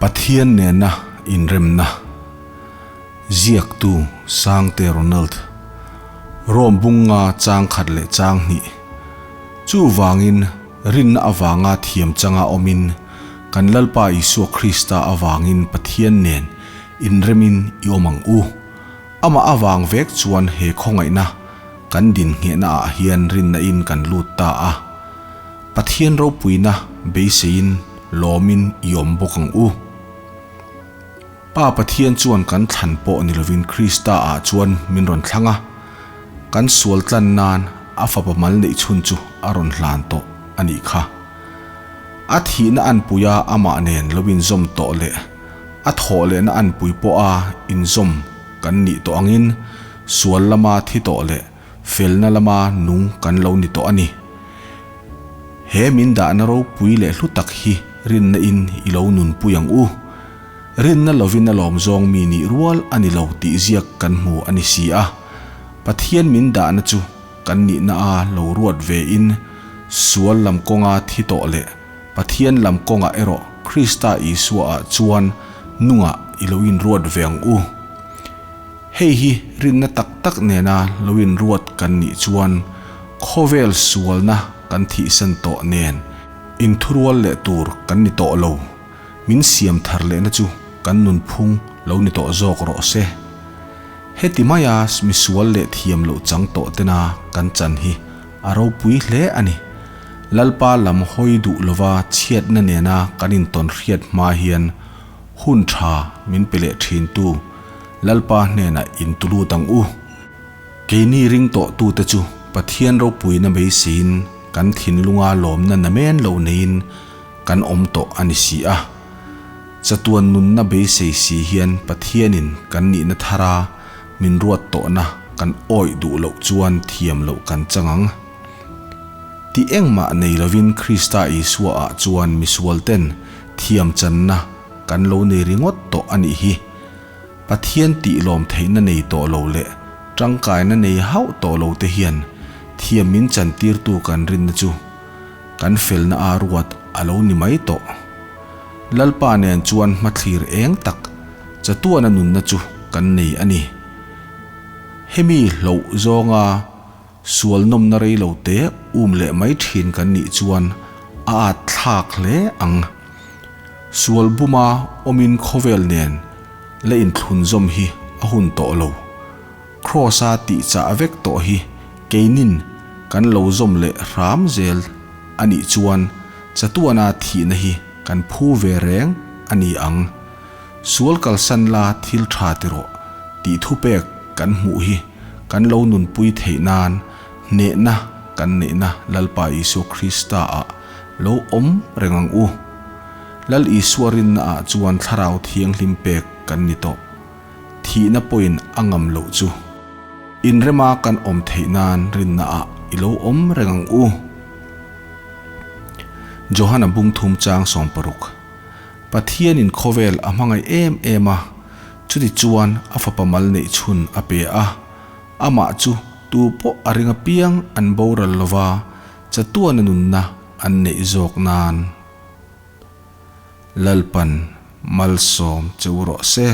Pathian nena inremna Ziaktu Sangte Ronald Rom bunga chang khat leh chang hnih Chuvangin rinna avanga thiam changa awmin kan Lalpa Isua Krista avangin Pathian nen inremin i awm ang u. Amah avang vek chuan he khawngaihna kan din nghehna ah hian rinna in kan lut ta a. Pathian ropuina beiseiin lawmin i awm bawk ang u. Pa Pathian chuan kan thlan pawh ni lovin Krista ah chuan min rawn thlang a, kan sual tlan nan a fapa mal neih chhun chu a rawn hlan tawh a nih kha. A thihna anpuia amah nen lo inzawm tawh leh a thawh lehna anpui pawha inzawm kan nih tawh angin sual lama thi tawh leh felna lama nung kan lo ni tawh a ni. He min dahna ropui leh hlu tak hi rinna in i lo nunpui ang u. Rinna lovin a lawm zawng mi nih rual a ni lo tih ziak kan hmu a ni si a. Pathian min dahna chu kan nihna a lo ruat ve in sual lam kawnga thi tawh leh Pathian lam kawngah erawh Krista Isuaah chuan nungah i lo inruat ve ang u. Hei hi rinna tak tak nena lo inruat kan nih chuan khawvel sualna kan thihsan tawh nen inthurual leh tur kan ni tawh lo. Min siam thar lehna chu kan nunphung lo ni tawh zawk rawh se. Heti maia misual leh thiam loh chang tawh tena kan chan hi a ropui hle a ni. Lalpa lam hawi duh lova chhiatna nena kan intawn hriat hma hian hun tha min pe leh thintu Lalpa hnenah intulut ang u. Keini ring tawhtute chu Pathian ropuina beiseiin kan thinlunga lawmna namen lo neiin kan awm tawh a ni si a. Chatuan nunna beisei si hian Pathianin kan nihna thara min ruat tawhna kan awih duh loh chuan thiam loh kan chang ang. Ti engmah nei lovin Krista Isua ah chuan misualten thiam channa kan lo nei ringawt tawh a nih hi. Pathian tih lawm theihna nei tawh lo leh tangkaina nei hauh tawh lo te hian thiam min chantirtu kan rinna chu kan felna a ruat a lo ni mai tawh. Lalpa nen chuan hmathlir eng tak chatuana nunna chu kan nei a ni. Hemi hloh zawnga Sual nawmna rei lo te um leh mai thin kan nih chuan a at thlak hle ang. Sual buma awmin khawvel nen la inthlun zawm hi a hun tawh lo. Kraws-a tih chah vek tawh hi keinin kan lo zawm leh hram zel a nih chuan chatuana thihna hi kan phu ve reng a ni ang. Sual kalsan la thil tha ti rawh tih thupek kan hmuh hi kan lo nunpui theih nan hnehna kan neihna Lalpa Isua Krista ah lo awm reng ang u. Lal Isua rinna ah chuan Thlarau Thianghlim pek kan ni tawh. Thihna pawhin a ngam loh chu. Inrema kan awm theih nan rinna ah i lo awm reng ang u. Johana bungthum chang 60. Pathianin khawvel a hmangaih em em a, chuti chuan a fapa mal neih chhun a pe a, amah chu tu pawh a ring apiang an boral lova chatuana nunna an neih zawk nan Lalpan malsawm che u rawh se.